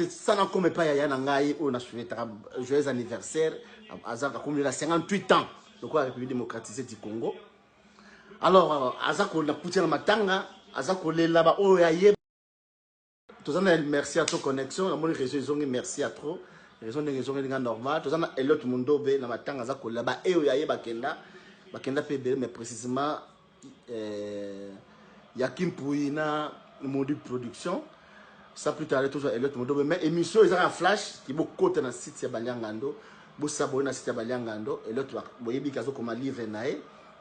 te sana koma epai ya ya na ngai oyo na souhaitaka joyeux anniversaire, aza akomi na 58 ans lokola République démocratisée du Congo. Alors aza nakuti na matanga, aza kolela baoyo aye. Toza na, merci à trop, connexion namoni réseau ezongi, merci à trop, réseau ndenge ezongeli nga normal. Toza na Eliot Mundobe na matanga, aza kolela baeyo aye, bakenda bakenda mpe ebele, mais précisément ya Kimpui na Modi Production. Sans plus tarder, tozwa Eliot Mundobe, mais émission ezaka flash ki bokota na site ya Baliangando, bosabone na site ya Baliangando. Eliot, boyebi ke azokoma livre na ye,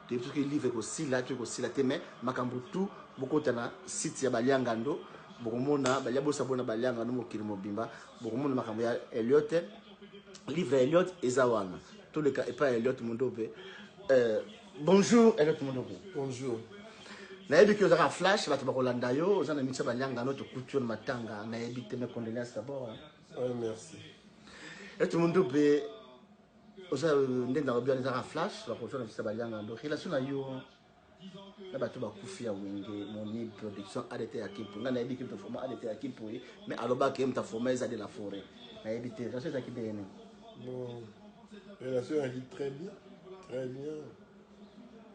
toyebi soki livre ekosila to ekosila te, mais makambo tout, bokota na site ya Baliangando, bokomona balia, bosabona Baliangando mokili mobimba, bokomona makambo ya Eliot, livre ya Eliot eza wana. Toleka epai ya Eliot Mundobe. Bonjour Eliot Mundobe. Bonjour. Nayebi ke ozaka flash, bato bakolanda yo, oza na miti ya Baliangano, tokuti yo na matanga, nayebi te, mes condoléances d'abord, hein. Ouais, merci. Eliot Mundobe, oza ndenge nalobi wana, ezaka flash, bakozwa na biso ya Baliangando. Relation na yo na bato bakufi ya Wenge Moni Production, ADT ya Kimpu, ngai nayebi ke moto forma ADT ya Kimpu, mais alobaka ye moto aforma eza de la forêt, nayebi te relation ezalaki ndenge nini? Bon, relation ezalaki très bien, très bien.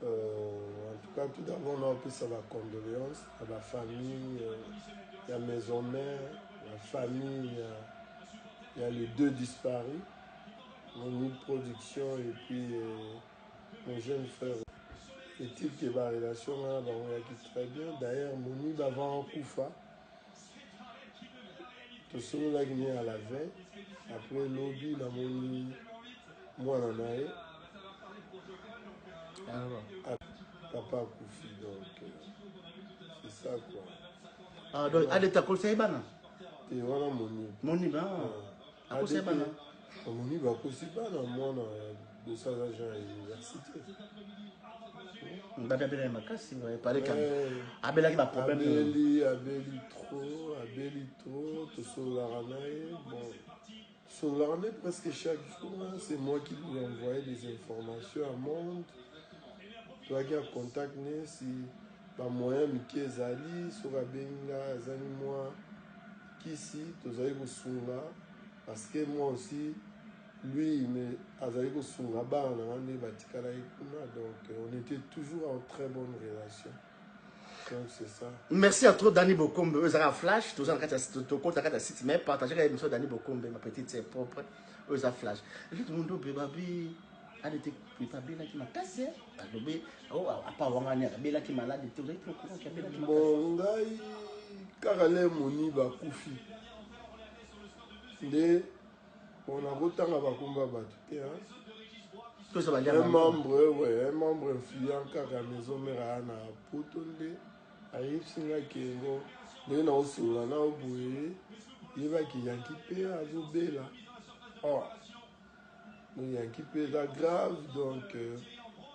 En tout cas, tout d'abord, on a opesa bacondoléance à bafamille ya Maison Mère, la famille ya les deux disparus, Moni Production et puis mon jeune frère. Est-il que barelation wana bango eyaki très bien. D'ailleurs, Moni avant akufa, tosololaki ne à la veille. Après lobi, namoni mwana na ye, papa akufi, donc c'est ça quoi. Ah, donc ADT akolisa ye bana? Te, wana Moni. Moni ba akosa ye bana. Moni bakosi bana, mwana dosa aza jeune ya université. Babi abelaki makasi, pareka abelaki baproblème. Abeli, abeli trop, abeli trop. Tosololaka na ye, bon, tosololaka na ye presque chaque jour, hein. C'est moi qui lui envoyais des informations à monde, toyaki ya contact ne si bamoyen mike ezali, soki abengi nga, azangi mwa kisi, tozali kosunga, parce que moi aussi, lui mais azali kosunga bana na nga nde batikalaki kuna. Donc on était toujours en très bonne relation, donc c'est ça. Merci à trop, Dani Bokombe. Oyo ezalaka flash, toza na kati ya, tokota kati ya site, mais partage kaka émission. Dani Bokombe, ma petite, c'est propre, oyo eza flash. Elite Mundobe, babi ADT abelaki makasi, alobi apa wangani abelaki malade te, ozalaki courant abelaki makasi? Bon, ngai kaka le Moni bakufi nde mpona kotanga bakomba bato te. Toza. Un membre, ouais, un membre influent kaka Maison Mère aya na Poto nde ayebisi nga kengo ndenge naosolola na boye, yebaki Yanki mpe azobela. Oh, donc Yanki mpe eza grave, donc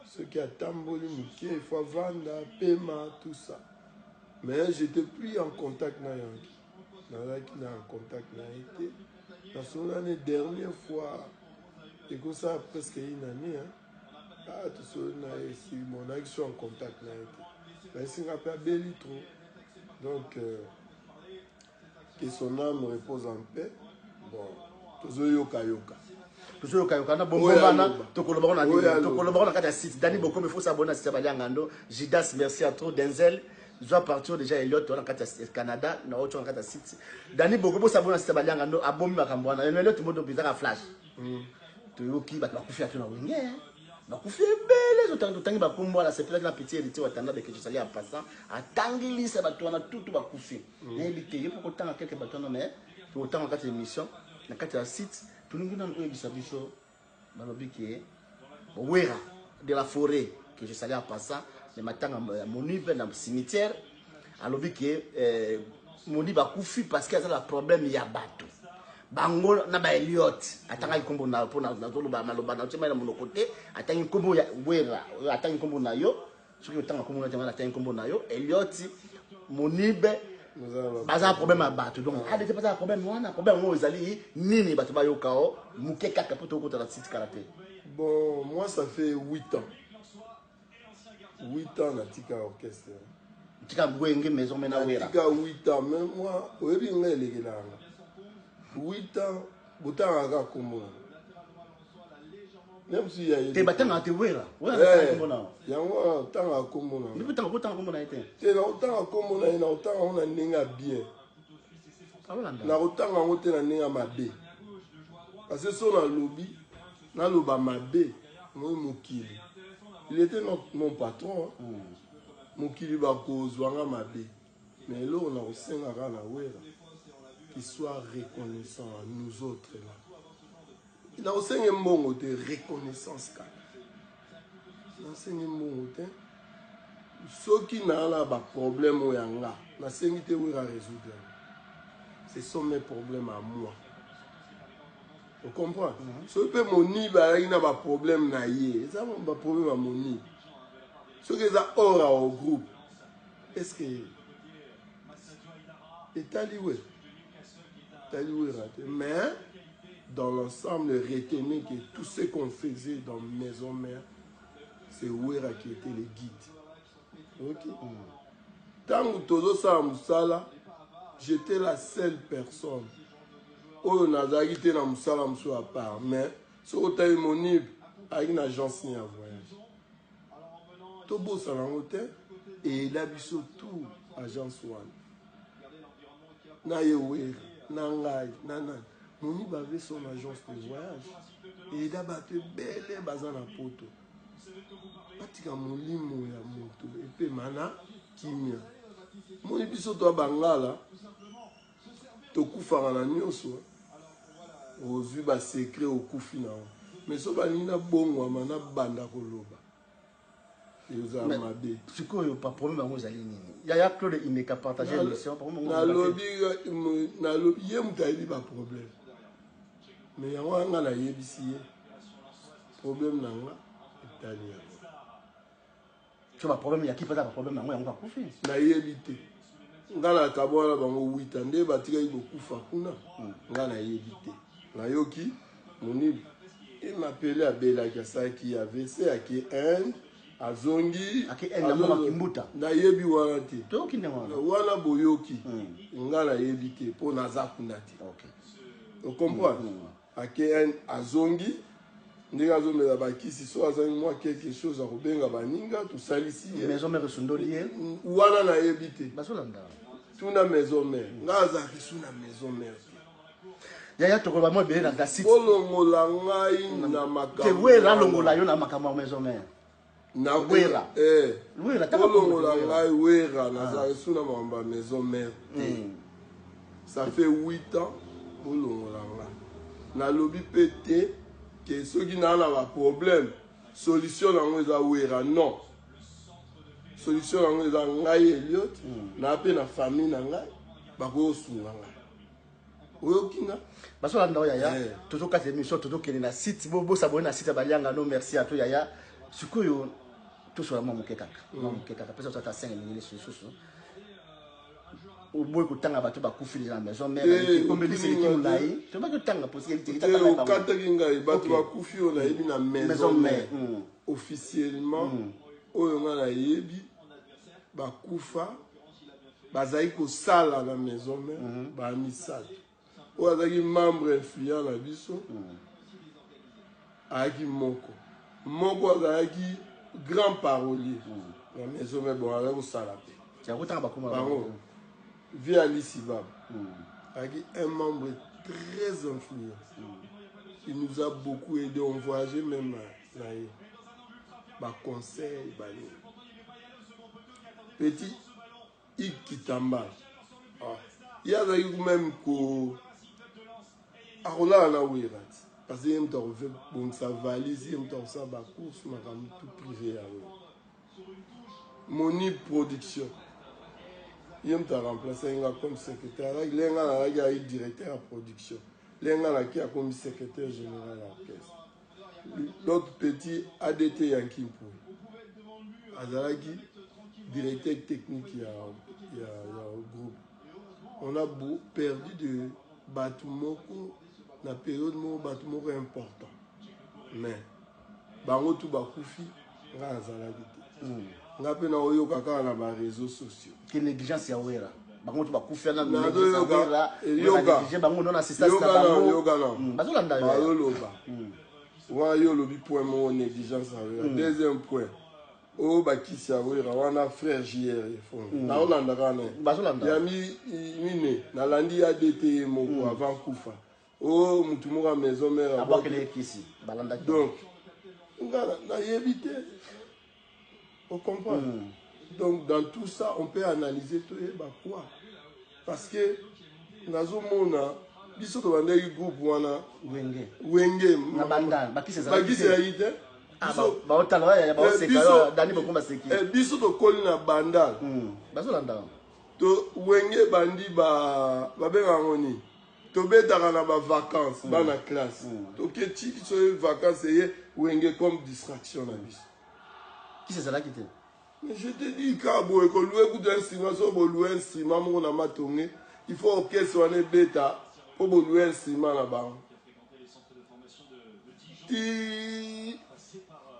soki atamboli moke, il faut avanda, pema, tout ça. Mais j'étais plus en contact na Yanki, nazalaki na contact na ye te. Nasolola ne dernière fois ekosala presque une année, hein. Ah, tosololi na ye esi, bon, nazalaki so en contact na ye te, nayesi nga mpe abeli trop. Donc que son âme repose en paix. Bon, tozoyokayoka. Tozoyokayoka na bombomana, tokoloba na nini, tokoloba na kati ya site. Dani Bokomi, faut s'abonner na site ya Baliangando. Judas, merci à trop. Denzel zwa partir déjà Eliot wana kati ya Canada na oyo na kati ya site. Dani Boko, bosabona na site ya Baliangando, abomi makambo wana. Eliot Modo bizaka flash. Toyoki bato bakufi ate na Wenge, bakufi ebele, totangi bakombo wana, sepelaki na petit Héritier Watanda beke, josali en passant, atangilisa bato wana tutu bakufi. Nayebi te ye mpo kotanga keke bato wana, mais tokotanga kati ya émission na kati ya site. Tolingi nanu oyebisa biso, balobi ke Wera de la forêt, que je salue en passant, na matanga ya Monibe na cimetière, alobi ke Monibe akufi parce que aza na problème ya bato bango na baeliot. Atangaki nkombo na mpo nazoloba maloba na otiemai na monoko te, atangi nkombo ya Wera, atangi nkombo na yo, soki otanga nkombo na te, atangi nkombo na yo, Eliot Monibe baza na problème ya bato. Donc ADT baza na problème wana, problème yango ezali nini? Bato bayoka o moke kaka mpo tokota na site kala te. Bon, moi, ça fait 8 ans, 8 ans natika orchestre. Tika Wenge Maison Mère na Wera. Natika 8 ans, mais moi, oyebi ngai elekelanga. 8 ans botangaka kaka kombo na même si ya te batangaka te wera wera kombo na yango wana otangaka kombo na mpe tanga kotanga kombo na ye te te naotanga kombo na ye naotanga yango na ndenge ya bien nakotanga yango te na ndenge ya mabe parce que so nalobi naloba mabe moi mokili il était mon patron mokili bakozwa nga mabe. Mais eloko na kosenga kaka na Wera qu'il soit reconnaissant à nous autres là. Na kosenga mbongo te, reconnaissance kaka. Na sengi mbongo te. Soki na na ba problème oyo ya nga, na sengi te Wera résoudre yango. Ce sont mes problèmes à moi. O comprends? Soki mpe Monibe azalaki na ba problème na ye, eza ba problème ya Monibe. Soki eza hors ya groupe, est ce que etali we etali wera te? Mais dans l'ensemble, retenez que tout ce qu'on faisait dans Maison Mère, c'est Wera qui était le guide. Ok, ntango tozosala mosala, j'étais la seule personne oyo nazalaki te na mosala mosusu à part. Mais soki otali Monib, ayaki na agence ya voyage. Tobosana yango te, eyela biso tout agence wana na ye Wera na ngai na nani. Monib avait son agence de voyage, eyeda bato ebele baza na Poto. Batika molimo ya moto epema na kimia. Moni biso to bangala tokufaka na nyonso, ozwi basecret, okufi na yango. Mais so balingi nabongwama, nabanda koloba, ezala mabe. Sikoyo baproblème yango ezali nini, yaya Claude Imeka? Partage émission. Nalobi, nalobi, ye moto ayebi baproblème. Mais yango wana nga nayebisi ye problème na nga etali yango. So baproblème ya kipe aza baproblème yango, yango bakufi. Nayebi te. Nga na kabo wana bango wita nde batikaki kokufa kuna. Nga nayebi te. Nayoki Monib emapele abelaki, asalaki AVC, ake Inde, azongi. Ake Inde na mboka Kimbuta. Nayebi wana te. Toyoki ndenge wana. Wana boyoki, nga nayebi te mpo naza kuna te. Ocomprendre? Ake Inde, azongi, ndenge azomela bakisi, so azangi mwa quelque chose, akobenga baninga, tosalisi ye. Maison Mère esundoli ye. Wana nayebi te. Bazolanda. Tuna Maison Mère. Nga azalaki su na Maison Mère te. Yaya, tokoloba mwa ebele na site. Bolongola ngai na te. Makambo. Wera alongola yo na makambo ya Maison Mère. Na Wera. Eh. Wera, tanga. Bolongola Wera. ngai Wera, nazalaki su na makambo ya Maison Mère te. Ça fait 8 ans. Bolongola nga. Nalobi mpe te ke soki naa na baproblème, solution nango eza Wera. Non, solution nango eza ngai Eliot. Naa mpe na famille na ngai, bakoyosunga ngai. Oyoki nga? Bazolanda oyo, yaya. Tozokata émission, tozokende na site. Bosabone na site ya Baliangano. Merci à to, yaya. Sikoyo tosola mwa moke kaka, mwa moke kaka. Pesa ata 5 minutes lisusu. Oboyi kotanga bato bakufi deja na Maison Mère. Ekombelisi eleki molai, tobaki otanga. Te, okataki ngai. Bato bakufi oyo nayebi na Maison Mère officiellement, oyo ngai nayebi bakufa bazali kosala na Maison Mère, bamisato. Oyo azalaki membre influent na biso ayaki moko moko, azalaki grand parolier na Maison Mère. Bon, azalaki kosala mpe. Yakotanga bakoma. Bango vie Alice Bab azalaki un membre très influent. Il nous a beaucoup aidé, on voyageait même na ye, baconseil banini. Petit Ikitamba, ah, ye azalaki même ko akolala na Wera ti, parce que ye moto akobongisa valise, ye moto akosala bacourse, makambo tout privé ya Wera. Moni Production, ye moto aremplace nga comme secrétaire. Azalaki le nga nazalaki ayi directeur ya production, le nga naki akomi secrétaire général ya orchestre. L'autre petit, ADT Yanki Mpui, azalaki directeur technique ya groupe. On a perdu de bato moko na période moko, bato moko important. Mais bango tu bakufi, nga nazalaki te. Nga mpe naoyoka kaka na baréseaux sociaux. Ke négligence ya Wera. Bango to bakufi na Nazoyoka, yoka. négligé bango non assistance na Yoka na, bango. yoka na. Bazolanda yo. Bazoloba wana, yo olobi point moko, négligence ya Wera. Deuxième point, oyo bakisi ya Wera wana, frère JR efo naolanda kaka na ye. Bazolanda. Ya mine nalandi ya dt ye moko avant kufa, oyo mutu moko ya maison mère Abwakele ekisi balandaki. Donc nga nayebi te, ocomprendre? Donc dans tout ça, on peut analyser, toyeba quoi, parce que nazomona biso tobandaki groupe wana. Wenge. Wenge. Na banda bakisi ezalaki bakisi te. ezalaki te. Ah, baotala ya baoseka. Dani Bokomba seki. Biso tokoli na Bandal. Bazolanda. To Wenge bandi babengaka yango nini, tobetaka na bavacance, bana classe toketi biso vacance eye, Wenge comme distraction na biso. Kisi ezalaki te. Mais je te dis, ka boye kolouer kutu instrument, so bolouer instrument moko na Matonge, il faut orchestre wana ebeta mpo bolouer instrument na bango. Ti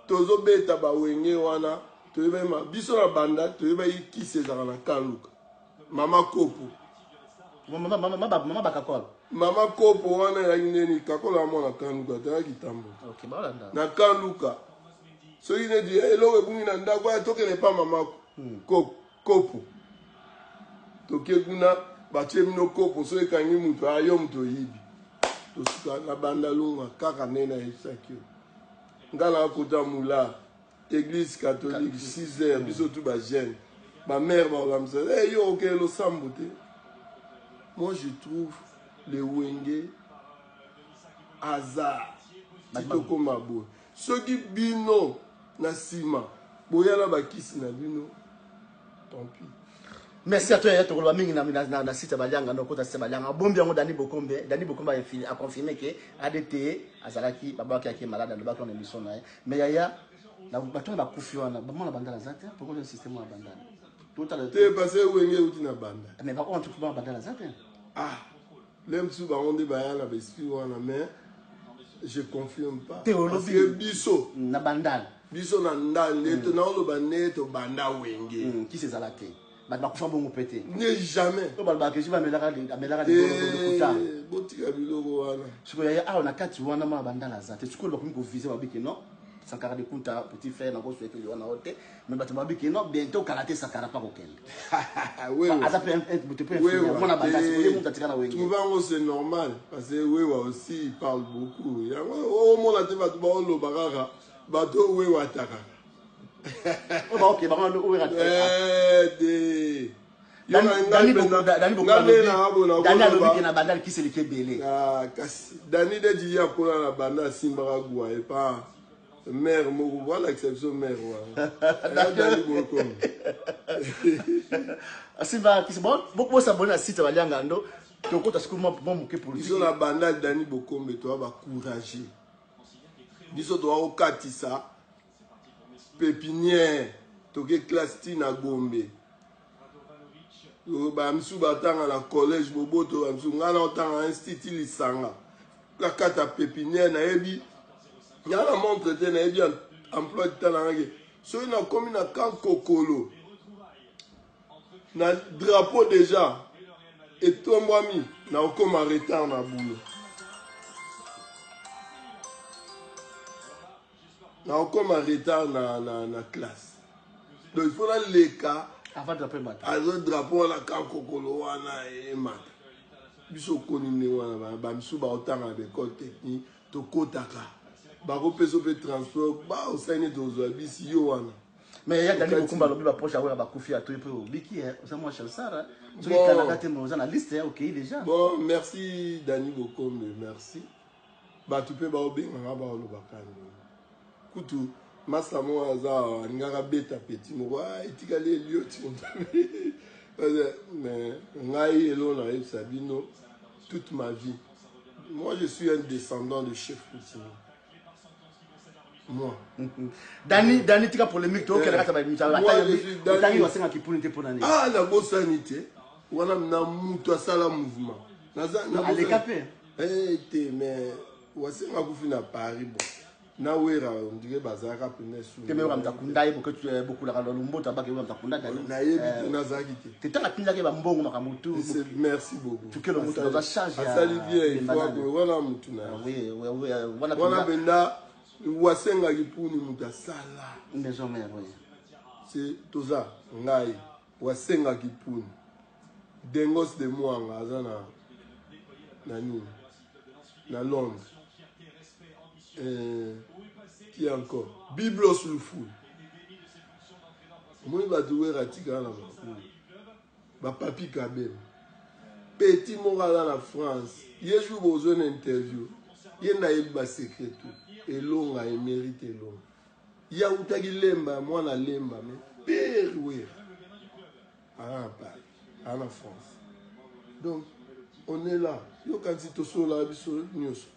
tozobeta bawenge wana, toyebaki ma biso na banda, toyebaki kisi ezalaka na Kaluka, mama Kopo. Mama bakakola. Mama Kopo wana eyaki ndeni kakola ya mwana Kaluka, tayaki tambo. Ok, baolanda. Na Kaluka, soki neti eloko ebungi na ndako aya, tokende pa mama Kopo. Toke kuna, batie bino kopo, so ekangi moto ayo, moto oyibi. Tosuka na Banda Lunga kaka nde nayebisaki yo, nga nakota mula église catholique 6 heures. Biso tu bajeune, bamare bakolamisa: hey, yo okende losambo te. Moi, je trouve le Wenge hasard ti tokóma boye. Soki bino na nsima boya na bakisi na bino, tant pis. Merci à toi yaya. Tokoloba mingi na site ya Balianga. Na okota site ya Balianga, abombi yango Dani Bokombe. Dani Bokombe aconfirme ke ADT azalaki, babwaki yaki malade, alobaki na émission na ye. Mais yaya, na bato wana bakufi wana, bamona Bandala aza te. Pourquoi système wana Bandala totala? Te, parce que Wenge euti na Banda. Mais baoyo tuku bana Bandala aza te. Ah, le mosusu bango nde baya na baesprit wana, mais je confirme pas. Te, olobi. Parce que biso na Bandala. Biso na ndal nde naoloba nde tobanda Wenge. Kisi ezala te, bato bakufa bongo mpe te. Ne jamais. To balobaka esi bamelaka, amelaka libolo, lokuta. Botika biloko wana. Sikoyo yaya, awa na kati wana mwana Bandala aza te. Sikoyo bakomi koviser, babiki non, Sankara de Kunta, petit frère, nakoswete wana o te. Mais bato babiki non, bientôt kala te, Sankara mpa kokende. Wewa. Aza mpe moto mpe Wewa, mwana Bandala. te. Sikoyo ye moto atika na Wenge. Trouve yango, c'est normal, parce que Wewa aussi, il parle beaucoup. Yango omona te, bato baoloba kaka, bato oyo Wewa atakaka. Oyo baoke bango oyo. Eh, te. Yo na ngai nga nde na abona. Dani alobi ke na Bandala kisi eleki ebele. Ah, kasi Dani neti ye akola na Banda, asimbaka gwa epa mare moko, balakisa biso mare wana. Aya Dani Bokomi. Asimba kisi. Bon, bosabone na site ya Balianga ndo tokota sikoyo mwa moke Biso politique. Na Banda, Dani Bokombe, toya bacourage, biso toya kokatisa pépinière, toke classe ti na Gombe. Bamisusu batanga na collège Boboto, bamisusu ngai na otanga institut Lisanga. Nakata pépinière, nayebi nga na montre te, nayebi emploi du temps nangaki. Soki nakomi na camp Kokolo na drapeau déjà etombwami, nakokoma retard na boulot, nakokoma retard na classe. Donc il faut naleka avant drapeau emata. Azo drapeau wana, camp Kokolo wana emata. Biso okoni ndenge wana, bamisusu baotanga na baécole technique, tokotaka, bakopesa mpe transport, ba osali neti ozwa bisi yo wana. Mais ya Dani Okati. Bokumba alobi baproche aoyo bakufi, atoyi mpe obiki, oza mwa chansara soki Bon. Canada te, mais oza na liste, okei déjà. Bon, merci Dani Bokombe, merci. Bato mpe baobenganga, baolobaka ndenge kutu masa moko aza awa, alingaka beta petit moko. Ah, etikali Elioti. Mais ngai elo nayebisa bino, toute ma vie, moi, je suis un descendant de chef coutumier, moi. Dani, Dani, tika polémique, tokende kati ya Moi, je suis Dani. otangi wasengaki mpuni te, mpona nini? Ah, nabosani te, wana na mutu asala mouvement. Aleka mpe. Eh, te, mais wasenga akufi na Paris. Bon. Na Wera on dirait bazalaka pena esu. Te Wera mutu akunda ye boke bokulaka na lombota bake Wera mutu akunda Dani. Nayebi te nazalaki te. Te tanga atindaki ba mbongo makambo tout. Merci beaucoup. Tukelo mutu aza charge ya. Asali bien il faut ko wana mutu na. Oui oui wana wana benda wasenga kipuni mutu asala. Maison mère oui. C'est toza ngai wasenga kipuni. Dengos de Mwanga aza na na nini na Londres. Euh, qui encore Biblos Luful. Omoni bato wera atikala na bango. Ba Papi Kabem. Petit moko aza na France. Ye jour bozwa na interview. Ye nde ayebi ba secret tout. Elonga emerite elonga. Ye awutaki Lemba, mwana Lemba mais père Wera. Aza na Paris, aza na France. Donc on est là. Yo kanisi tosolola biso nyoso.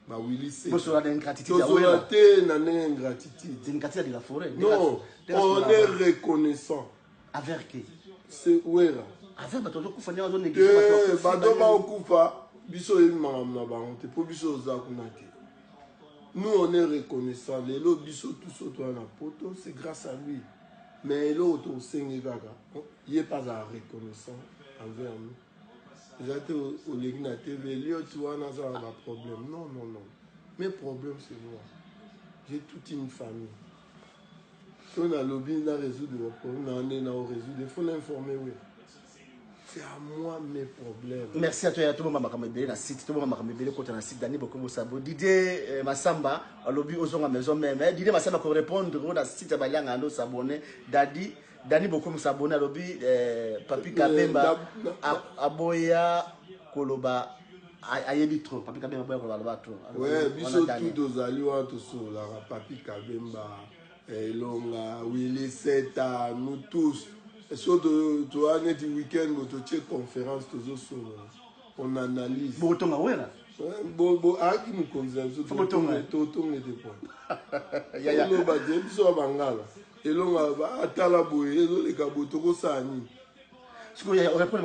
Ba Willy C. Bosola na ingratitude ya Wera. Tozola te na ndenge ingratitude. C'est ingratitude de la forêt. Non, on est reconnaissant. Avec qui? C'est Wera. Avec bato bazokufa ndenge bazo négliger bato. Bato baokufa biso oyebi makambo na bango te mpo biso oza kuna te. Nous on est reconnaissant lelo biso tous oyo toza na poto c'est grâce à lui. Mais eloko tosengi kaka ye mpe azala reconnaissant envers nous. Eza te oleki na TV Eliot wana aza na ba problème. Non non non. Mes problèmes c'est moi. J'ai toute une famille. Soki nalobi na résoudre ba problème na nde na résoudre, il faut l'informer oui. C'est à moi mes problèmes. Merci à toi ya tobomba makambo ebele na site tobomba makambo ebele kota na site Dani Bokombo Sabo Didier eh, Masamba alobi ozonga maison même eh, Didier Masamba ko répondre na site ya balianga ando s'abonner Dadi Dani Bokombo s'abonner alobi eh, Papi eh, Kabemba aboya koloba ayebi trop Papi Kabemba aboya koloba aloba trop. Ouais, biso tout tozali wana tosololaka Papi Kabemba Elonga, Willy Seta, nous tous. So toa neti week-end bo totie conférence tozosolola. On analyse. Botonga wera. Bo bo aki mokonzi na biso totonga ete po. Oloba te biso ya bangala. Elonga atala boye ezoleka boye tokosala nini?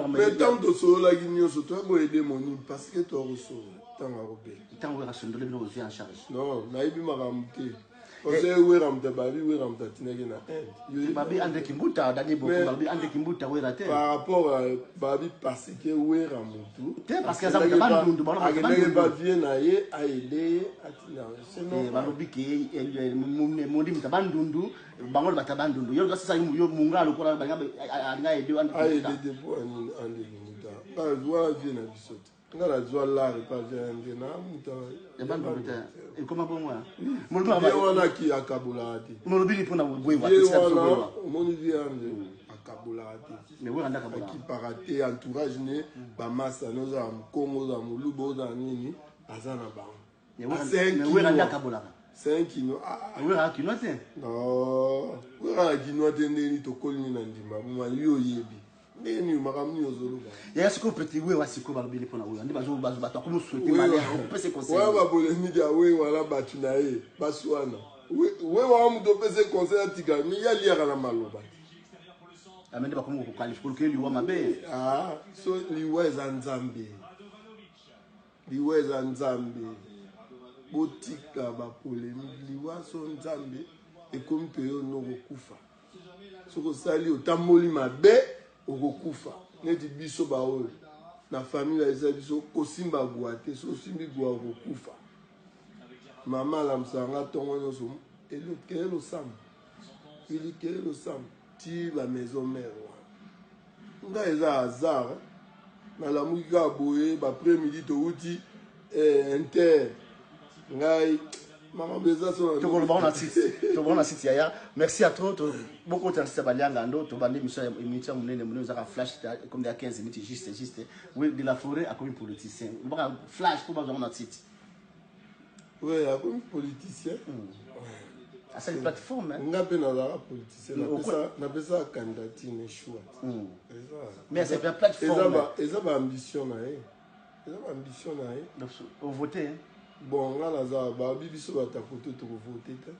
Mais ntango tosololaki nyonso toya koyede monini parce que toya kosolola ntango akobela. Ntango akasondole bino kozwi en charge. Non, nayebi makambo te. Parce que Wera moto babi Wera moto atindaki na Inde. Babi Andre Kimbuta dani beaucoup babi Andre Kimbuta Wera te. Par rapport à babi parce que Wera moto. Te parce que aza moto bandundu bana akendaki ba vie na ye a aidé ye atinda. C'est normal. Balobi ke mondi moto bandundu bango bato bandundu yo sasa yo munga lokola balinga alinga aider Andre Kimbuta. A aidé te po nini Andre Kimbuta. Ba wana vie na biso te. Nga nazwa lare pa via nde na muta ya bandundu te ekoma bongo ya ye wana ki akabolaka te molobi ni mpona bwewa ye wana omoni vie ande akabolaka te mais wera nde akabolaka akipaka te entourage ne bamasa ne ozala mokongo ozala moluba ozala nini aza na bango mais wera nde akabolaka c'est un kino ah. wera kino te non wera na kino te ndeni tokoli nini na ndima boma yo oyebi ndenge nini makambo nini ozoloba yaya sikoyo petit wewa sikoyo balobeli mpona wewa nde bato akomi souhaite malheur opesa conseil wana bapolemike ya wewa na bato na ye baswana wewa wa moto opesa conseil atika mi ye aliaka na maloba te ame nde bakomi kokalifie liwa mabe ah, so liwa eza nzambe Liwa eza nzambe botika ba polemique liwa so nzambe ekomi periode no okokufa soki osali otamboli mabe okokufa neti biso baoyo na famille bayebisa biso kosimba gwa te soki osimbi gwa okokufa mama alamusaka nga ntongo nyonso kele losambo ili kele losambo ti ba maison mère wana nga eza hasard nalamuki kaka boye baprès midi towuti eh, inter ngai makambo eza tokoloba na site tokoloba na site yaya merci à trop bokota na site ya balianga ndo tobandi émission ya émission monene monene ezaka flash comme ya 15 minutes juste juste oui de la forêt akomi politicien lobaka flash mpo bazwango na site Oui, akomi politicien. Hmm. Asali plateforme. Hein? Nga mpe nazalaka politicien. Napesaka candidature na choix. Hmm. Mais c'est la plateforme. Eza ba ambition na ye. Eza ba ambition na ye. Ovote. Hein? Bon, nga naza babi biso bato ya poto tokovote te.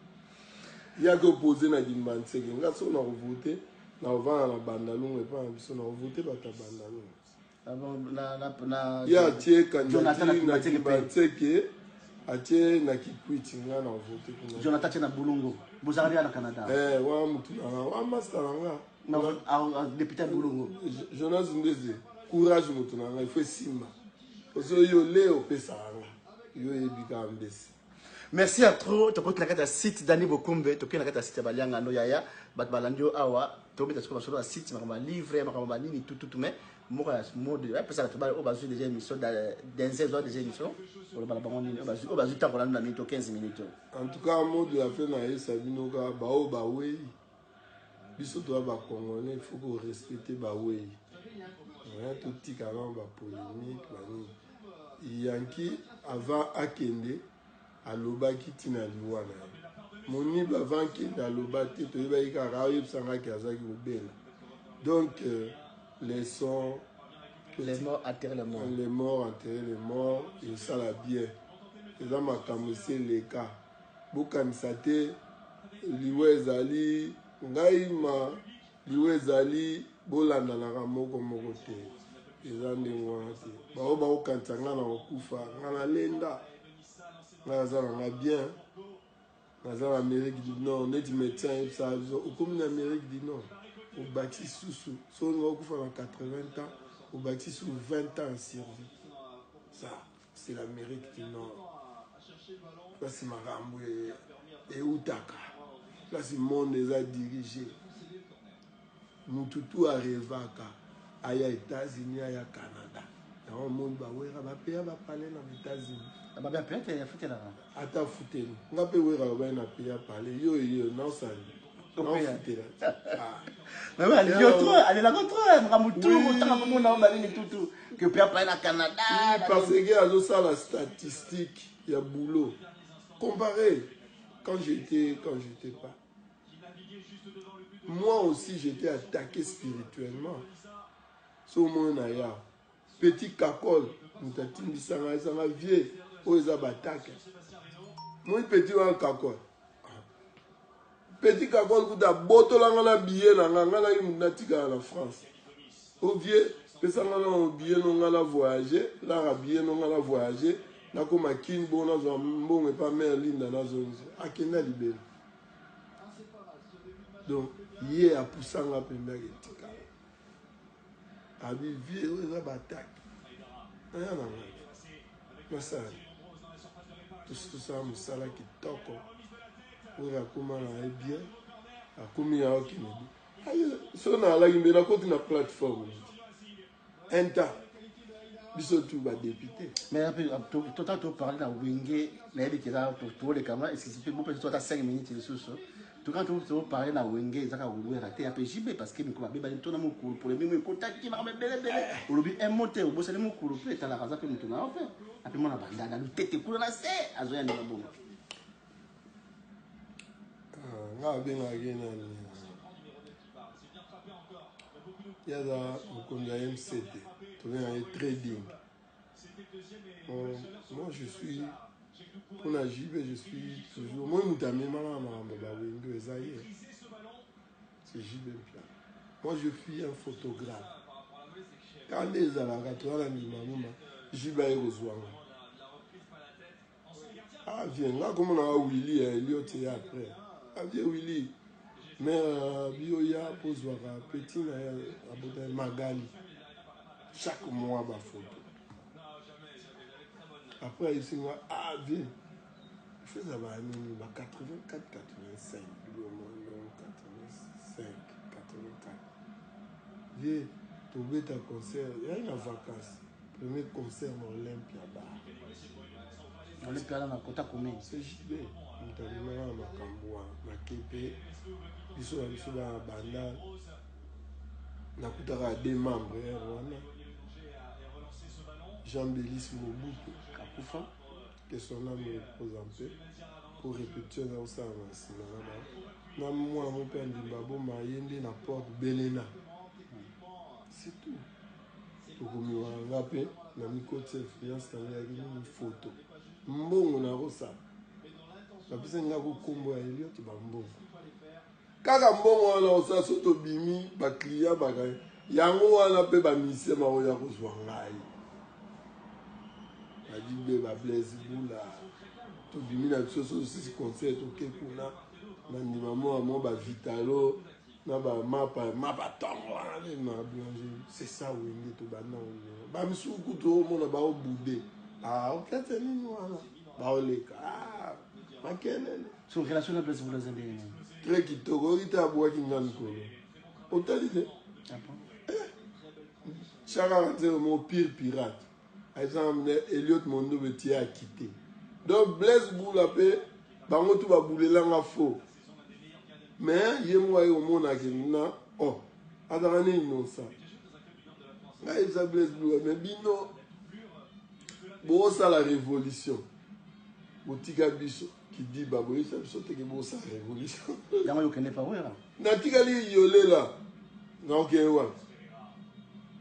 Yaki opose na Kimbanseke. Nga soki nakovote nakovanda na Bandalungu epai na biso nakovote bato ya Bandalungu. Ah na, na, na, ye atie candidature na Kimbanseke. Atie na Kikwit, nga na vote kuna. Jonathan atie na Bulungu. Bozalaka deja na Canada. Eh, wana mutu na nga, wana master na nga. Na ah, ah, député ya Bulungu. Jonas Ndeze, courage mutu na nga, il faut esimba. Ozo yo le opesaka nga. Yo oyebi kaka mbesi. Merci à trop. Tokoti na kati ya site Dani Bokumbe, tokei na kati ya site ya Balianga no yaya, bato balandi yo awa, tobeta sikoyo masolo ya site, makambo ya livre, makambo ba nini tout tout mais moko ya mode apesa bato oyo bazwi déjà émission denze ezwa déjà émission oloba na bango nini oyo bazwi ntango kolanda na minute 15 minutes. En tout cas, mot de la fin nayesa bino kaka baoyo bawei, biso toya bacongolais, il faut korespecte bawei, totika nano bapolémique banini. Yanki avant akende alobaki ntina liwa na ye. Monibe avant akende aloba te, toyebaki kaka ayebisangaki azalaki kobela. Donc laissons les morts enterrer les morts. Les morts enterrer les morts, esala bien. Eza makambo esi eleka, bokanisa te liwa ezali ngai ma liwa ezali bolandanaka moko moko te, eza ndenge wana te. Bao bakokanisa ngai na kokufa, ngai nalenda, ngai naza na ngai bien, naza na Amérique du Nord. Neti médecin ayebisaka biso, okomi na Amérique du Nord, obakisi susu, soki olinga okufa na 80 ans, obakisi susu 20 ans en survie. Ça, c'est l'Amérique du Nord, place makambo eutaka, place monde eza dirigé. Mutu tu arevaka aya États-Unis, aya Canada. Yango omoni bawera bapeya bapale na États-Unis. Babe apeya te, afutelaka. Ata futeli nga mpe wera babai na peya pale yo yo naosali naofutela. Yo trop alelaka trop makambo tu otanga komona o banini tutu ke peya pale na Canada. Parce que azosala statistique ya boulot comparé quand j'étais, quand j'étais pas. Moi aussi, j'étais attaqué spirituellement. So mona ya petit kakol moto atimbisanga esanga vie oyo eza batake moi petit wana kakol, petit kakol kuta abotolanga na billet na nga, nga naki motu natikala na France. O vie pesanga na billet no nga na voyage, lara billet no nga na voyage, nakoma Kini bongo nazwa mbongo epa mare Linda, nazongisa akenda libela. Donc ye apusanga mpenza etikala abi vie oyo eza batake naya na ngai nasala tosala mosala kitoko oyo akóma na ye bien, akomi na okende. So naalaki mbe nakoti na plateforme inta biso tu badepute. Mais tota toparle na Wenge, nayebi ke eza tolekama excuse mpe bopesa to ata 5 minutes lisusu. Toka toparle na Wenge, ezaka Wera te ya mpe JB, parce que mikolo abebani to na mokolo polémique mo ekotaki makambo ebelebele. Olobi un mot te, obosani mokolo mpe etalaka aza mpe moto na yo mpe ape mwana bandana lutete kuna na se azoya ndenge bongo. Nga abengaki nani, ye aza mokonzi ya MCT, tobengaka ye trading. Bon, moi je suis mpona JB, je suis toujours moi moto amemaka na makambo bawenge, eza ye, c'est JB Mpiana. Moi, je suis un photographe. Kaka nde ezalaka toza na ndima muma JB aye kozwanga. Ah viens, nga komonaka Willy ya Eliot ye après. Ah viens Willy, mais bioya mpo ozwaka petit na ye abota Magali chaque mois bafoto. Après ayebisi nga: ah viens, feza banini ba 84, 85, biloko 85, 84. Vie tobeta concert yai na vacance, premier concert na Olympia Bar. Olympia na kota commune. C'est JB moto amemaka na makambo wana. Nake mpe biso na biso bana banda nakutaka deux membres ere wana, Jean Belis Mobutu akufa, que son âme repose en paix, pour répétition eza kosala na nsima na ba na mwana mo mpe andimba boma ye nde na porte belena, c'est tout. Tokomi wana nga mpe na mikotisa influence na ngai yaki nini, photo mbongo nakosala bapesa nga ko kombo ya Eliot, bambongo kaka mbongo wana osala. So tobimi baclient baka yango wana mpe bamisie baoya kozwa ngai badibe, bablaise bula. Tobimi na biso so sisi concert, toke kuna na ndima mwa mwa ba vitalo na ba mapa mapa tongo wana nde na boulangerie. C'est ça Wenge tobanda ngo. Ba misusu kutu omona baobude, ah, orchestre nini wana baoleka, ah, makelele. So relation na Blaise Bula eza ndenge nini? Très kitoko. Oyoki te, abwaki nga mikolo otali te. Ah bon? Chaka nzelo mo pire pirate ayebisanga Eliot Mondobe tie akite. Donc Blaise Bula mpe bango tu babulelanga faux, mais ye moko aye komonake na oh, azalaka ne innocent. Ngai yebisa Blaise Bula, mais bino bosala révolution, botika biso kidiba, boyebisa biso teke bosala révolution. Yango yo okende pa Wera? Natikali yolela, naokende wapi?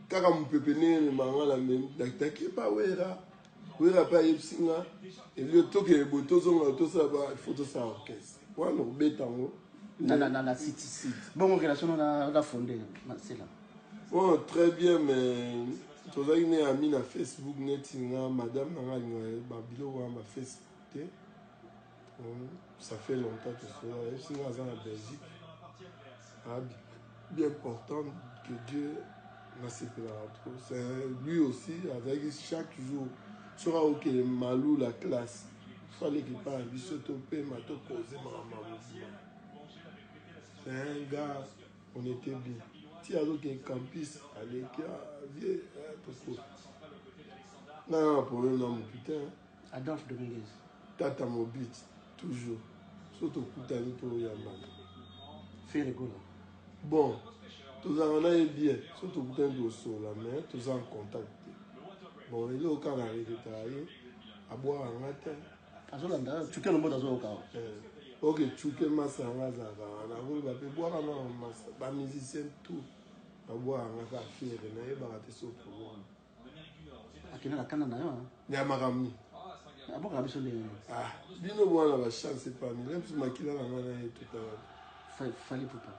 Kaka mopepe ndenge ememanga na nakepa Wera. Wera mpe ayebisi nga, Elio, tokende boye, tozonga, tosala ba faut tosala orchestre wana, okobeta yango. Na site. Bongo relation na Fonde Masela? Bon, très bien, mais tozalaki ne ami na Facebook. Neti nga, madame na nga alingaka babiloko wana ba Facebook te. Ça fait longtemps tosola. Ayebisi nga aza na Belgique. Ah, bien important que Dieu nasepelaka trop. C'est lui aussi azalaki chaque jour soki akokende malu la classe, so aleki epai na biso, topema, tokoze makambo ya mobima. C'est un gars, on était bien. Ti azokende campus, aleki vie toko nga na problème na motu te. Adolphe Dominguez? Tata Mobit, toujours so tokutani, toyambana. Ferre Gola? Bon, tozalaka na ye bien. So tokutani, tosola, mais toza en contact te. Bon, eloko kaka na regretaka, ye abwaka nga te. Azolanda Cuke Lomboto, azoyoka. Ok, Cuke masa yanga azalaka wana, akoloba mpe bwaka na masa bamusicien tout babwaka nga, kaka Ferre nayebaka te so problème. Akenda na kanda na yo. Ya makambo nini? Abokaka biso ndenge nini? Ah, bino bwana bachance epani le biso makila na ngai na ye totala. Fally Ipupa?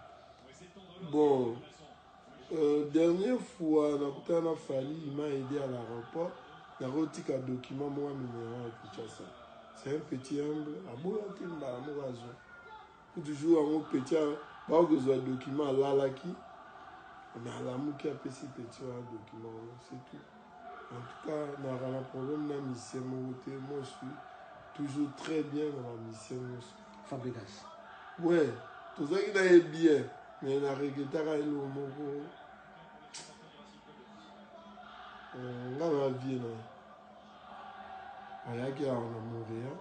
Bon, dernière fois nakutana na Fally, il m'a aidé à l'aéroport. Nakotika document moko amemela na Kinshasa. C'est un petit humble, aboyaki mbala moko, azwa toujours yango. Petit baokozwa document, alalaki, mais alamuki, apesi petit wana document yango, c'est tout. En tout cas, naka na problème na musicien moko te. Moi, je suis toujours très bien na bamusicien nyonso. Fabregas? Ouais, tozalaki na ye bien, mais na regretaka eloko moko. Nga na vie na ye, ayaki awa na Montréal,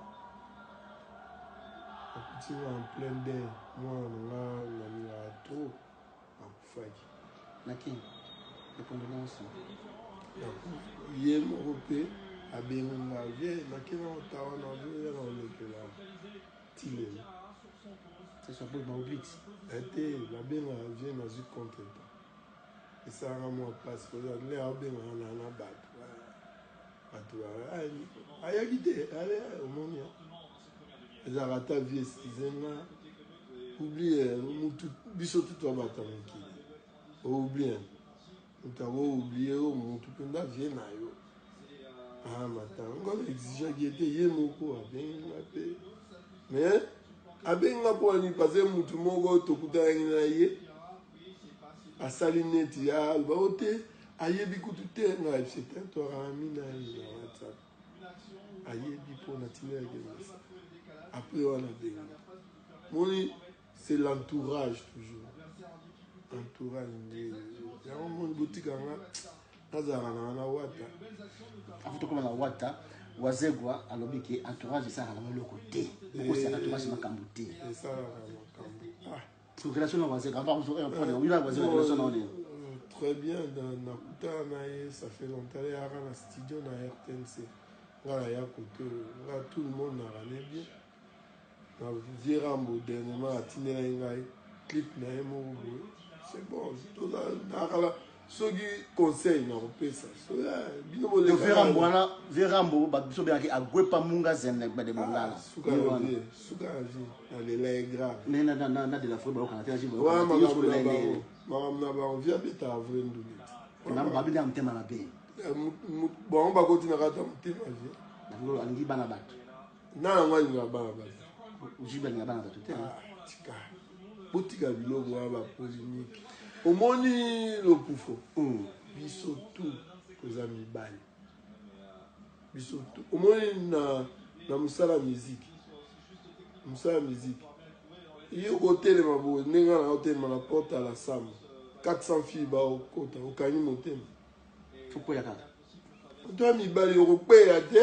akuti nga en plein deuil. Mwana na nga nalingaka trop akufaki. Naki les condoléances. Ye moko mpe abengi nga, vie nakei na Ottawa, nazoya na olekela ti lelo. C'est ça, boy baoubli. Te, babengaka vie, nazwi contre temps, esalaka mwa mpasi. Nde abengaka na bato, bato ayaki te. Omoni, ezalaka ata vie, excuse nga, oublie mutu. Biso tu twabata mokili, oublie moto akoublie oyo motu mpenza vie na yo. Ah, matanga ngo exigeaki ye te, ye moko abengi nga mpe. Mais abengi nga mpo wani? Parce mutu moko tokutanaki na ye, asali neti aloba o te, ayebi kutu te. Nga ayebisi te, toaka na mi na ye na WhatsApp, ayebi mpo natindelaki message. Après wana abengi. Moni, c'est l'entourage, toujours entourage nde yango. Moni, botikanga nazalaka nanga na Wata. Avant tokóma na Wata, Wazegwa alobi ke entourage esalaka nango eloko te, okosaka entourage makambo te. Esalaka makambo, ah. Relation na Wazegwa, avant Wazegwa, relation na nini? Très bien. Nakutana na ye, ça fait longtemps. Eyaka na studio na RTNC, nga naya kote oyo, nga tout le monde nakane bien na vieux Rambo. Dernièrement atindelaki ngai clip na ye moko boye, c'est bon. Toza nakala, soki conseil nakopesa bino. Vieux Rambo wana, vieux Rambo biso obengaki Agwepa Munga Zene Gbede Mongala. Suka na vie, suka na vie, nalela ye grave. Na de la forêt bayokana te. Makambo na bango, makambo na bango, vie abetaka vrai ndule. Babenda motema mabe. Bango bakoti na kati ya motema vie. Alingi bana bato. Nani yango alingaka bana bato? JB alingaka bana bato te. Ah, tika. Botika biloko wana ba polemique. Omoni lokufo. Biso tout toza mibali. Biso tout. Omoni na na mosala musique. Mosala musique. Yo kotelema boye ndenge na otelema na porte ya la samba. 400 filles ba okota okangi motema. Okoya kaka. Moto ya mibali okokweya te.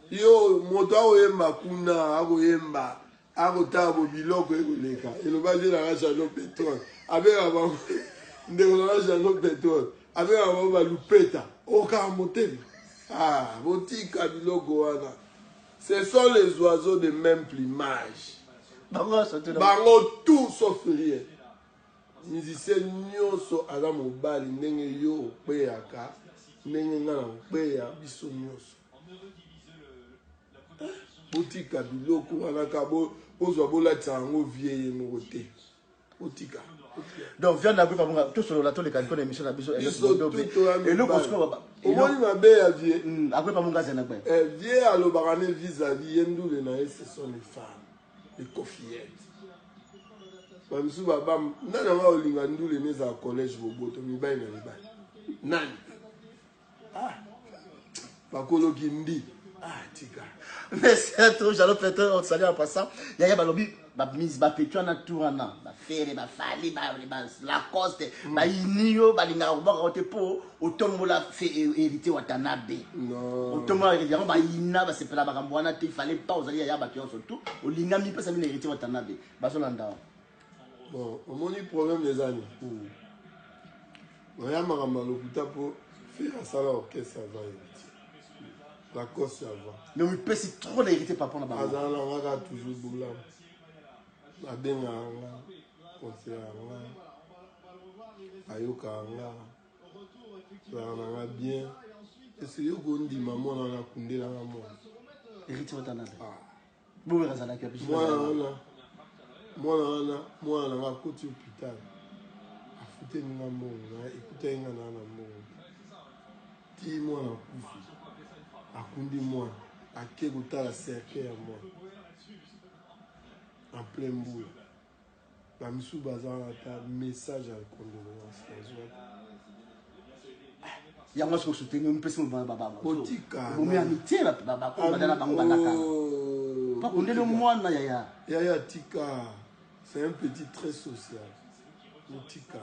Yo moto akoyemba kuna akoyemba akotala bo biloko ekoleka eloba je nanga Jeannot Petrole abengaka bango ndeko nanga Jeannot Petrole abengaka bango balupeta okaka motema ah, botika biloko wana. Ce sont les oiseaux de même plumage, bango tout sauf rien. Musicien nyonso aza mobali ndenge yo okweyaka ndenge nga na kokweya biso nyonso. Botika biloko wana ka bozwa bolatisa yango vie ye moko te. Botika. Donc viande na bonga tosolola toleka liko na émission na biso. Eloko sikoyo omoni mabe ya vie. Akwepa monga azana gbe. Eh, vie alobaka ne vis-à-vis ye ndule na ye, ce sont les femmes, les cofillettes. Bamisusu babam nani yango olinga ndule ne ezala collège boboto mibali na mibali nani ah bakoloki ndi ah tika. Merci à toi, Jalo Petrol, on te salue en passant. Yaya Balobi, ba mise ba petwa na tour wana, ba Ferre, ba Fally, ba Lacoste, ba Inio, ba lingaka kobwaka te po otombola fe Héritier Watanabe. Non. Otombola yango ba ina ba sepela makambo wana te, il fallait pas ozali yaya bato nyonso tout olingami mpesa bino Héritier Watanabe bazolanda. Bon, omoni problème eza nini? Oya makambo ya lokuta mpo Ferre asala orchestre avant Héritier, Lacoste avant. Mais omipesi trop na Héritier papa na bango. Azala na nga kaka toujours bolamu, abengaka nga, conseillaka nga, ayokaka nga, azalaka na nga bien. Ese yo kondima mwana wana akundelanga mwana? Héritier Watanabe. Ah. Bowera azalaki ya biso. Mwana wana, mwana wana, mwana na nga akoti hôpital, afuteli nga mbongo na ekutaki nga na mbongo ti mwana akufi, akundi mwana, ake kotala cercueil ya mwana en plein mbula. Bamisusu baza wana, ata message ya condoléance nazwa. Yango soki osoutenir mpesi. Botika. Bomi amitié bakobanda na bango bandaka pakundeli mwana yaya. Yaya tika, c'est un petit très social. Botika,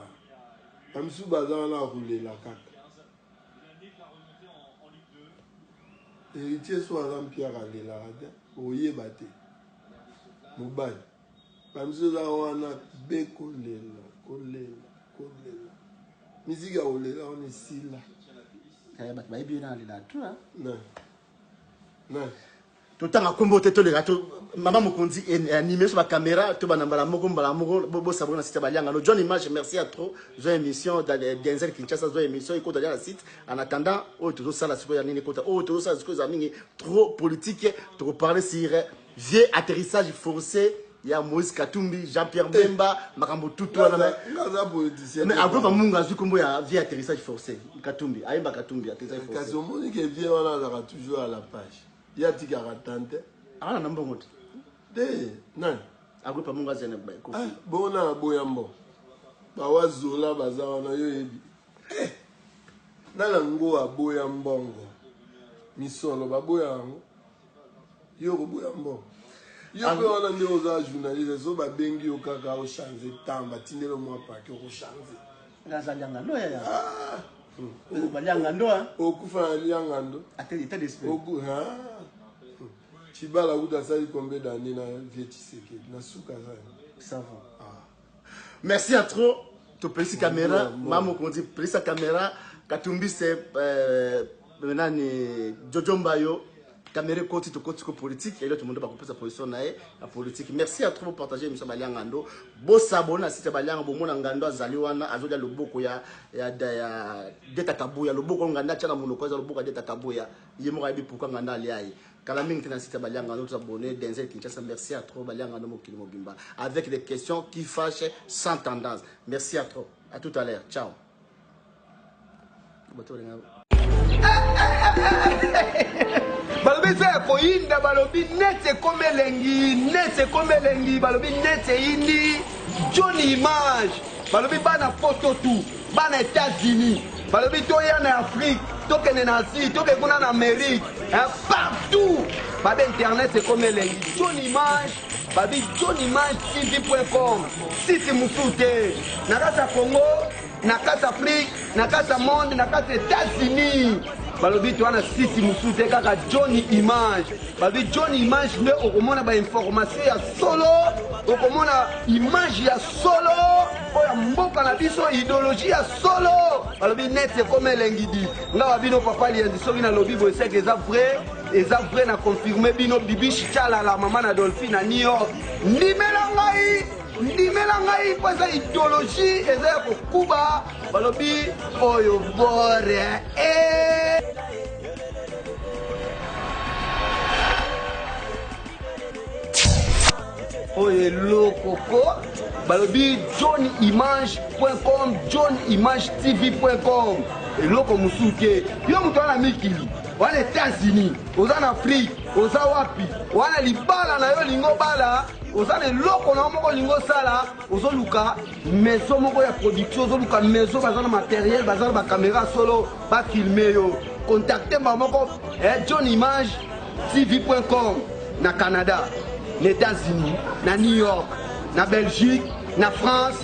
bamisusu baza wana akolela kaka. Héritier so aza mpiaka, alelaka te, oyeba te mobali. Bamisusu eza wana be kolela kolela kolela, miziki ya kolela wana esila. Yaya bato bayebi ye na alela tu. Na na Totanga nkombo te, toleka to mama mokonzi anime so bacaméra to bana mbala moko mbala moko. Bosabona na site ya Baliangano. John Image, merci à trop. Zwa émission Denzel Kinshasa, zwa émission ekota dia na site. En attendant oyo tozosala sikoyo ya nini ekota, oyo tozosala sikoyo eza mingi trop politique. Tokoparle sur vieux atterrissage forcé ya Moïse Katumbi, Jean-Pierre Bemba, makambo tutu wana. Nga aza politicien. Mais Agloba Munga azwi nkombo ya vieux atterrissage forcé Katumbi, ayemba Katumbi atterrissage forcé. Kasi omoni ke vie wana azalaka toujours à la page, ye atikaka tante. Akana na mbongo te. Te nani? Agloba Munga azene. Ah, bongo na boya mbo bawazola baza wana, yo oyebi. Eh, nana ngo aboya mbongo, misolo baboya yango, yo koboya mbongo? Yo mpe wana nde oza journaliste, so babengi yo kaka ochange temps, batindeli mwa pake, okochange. Naza liangando yaya, baliangando. Okufa na liangando. État d'esprit. Chibala kuta asali combien d'année na vie Tshisekedi? Na suka aza. Ça va, merci à trop. Topelisi caméra, mama mokonzi pelisa caméra. Katumbi se nani, Jojo Mbayo, caméra ekoti, tokoti ko politique. Elio tomondo bakopesa position na ye ya politique. Merci à trop, bopartage émission Baliangando, bosabone na site ya Balianga. Bomona ngando azali wana azolia loboko ya Deta Kabuya. Loboko nganda atya na monoko eza loboko ya Deta Kabuya. Ye moko ayebi pourquoi nganda alia ye. Kala mingi te na site ya Baliangando, tozabone. Denzel Kinshasa, merci à trop. Baliangando mokili mobimba avec des questions qui fâchent sans tendance. Merci à trop, à tout à l'heure, ciao. Bato balinga. Balobi eza ya koyinda, balobi neti ekomi elengi, neti ekomi elengi, balobi neti eyindi. John Image, balobi bana poto tout, bana Etats-Unis, balobi toya na Afrique, tokende na Asie, tokende kuna na Amerique, hein, partout. Babi internet ekomi elengi. John Image, babi johnimagetv.com, site mosusu te na kati ya Congo, na kati Afrique, na kati ya monde, na kati Etats-Unis. Balobi toa na site mosusu te kaka John Image. Balobi John Image nde okomona ba information ya solo, okomona image ya solo oyo ya mboka na biso, ideologie ya solo. Balobi net ekoma elengi di nga ba bino papa Lianzi, soki nalobi boye seke eza vrai, eza vrai na confirme bino. Bibiche Chalala, mama na Dolphine na New York, ndimela ngai, ndimela ngai mpo eza ideologie, eza ya kokuba. Balobi oyo bore eh. Oyo eloko ko balobi johnimage.com, johnimagetv.com, eloko mosusu te. Yo moto wana mikili wana, États-Unis, oza na Afrique, oza wapi wana, libala na yo olingi obala, oza na eloko na yo moko olingi osala, ozoluka maison moko ya production, ozoluka maison baza na materiel, baza na bakamera solo, bafilme yo, contacte mba moko John Image tv.com na Canada, na États-Unis, na New York, na Belgique, na France,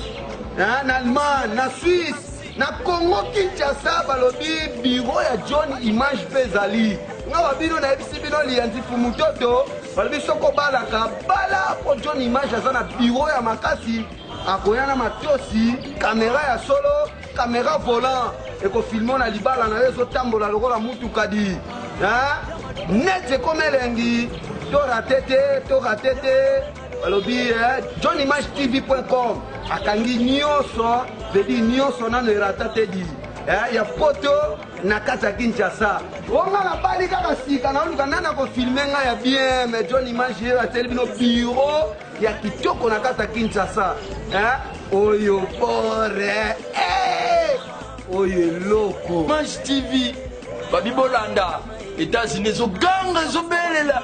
na Allemagne, na Suisse, na Congo Kinshasa. Balobi bureau ya John Image mpe ezali. Nga ba bino nayebisi bino Lianzi Fumutoto, balobi soki obalaka bala mpo John Image aza na bureau ya makasi, akoya na matosi, kamera ya solo, kamera volant ekofilme na libala na yo ezotambola lokola mutuka di net ekomi elengi. To rate te, to rate te. Balobi johnimagetv.com akangi nyonso, vedi nyonso nano erata te di ya poto na kati ya Kinshasa. Onga nabali kaka sika, naoluka nani akofilme ngai ya bien, mais John Image ye atieli bino bureau ya kitoko na kati ya Kinshasa. Oyo bore oyo eloko. Image TV, babi bolanda, États-Unis ezoganga, ezobelela.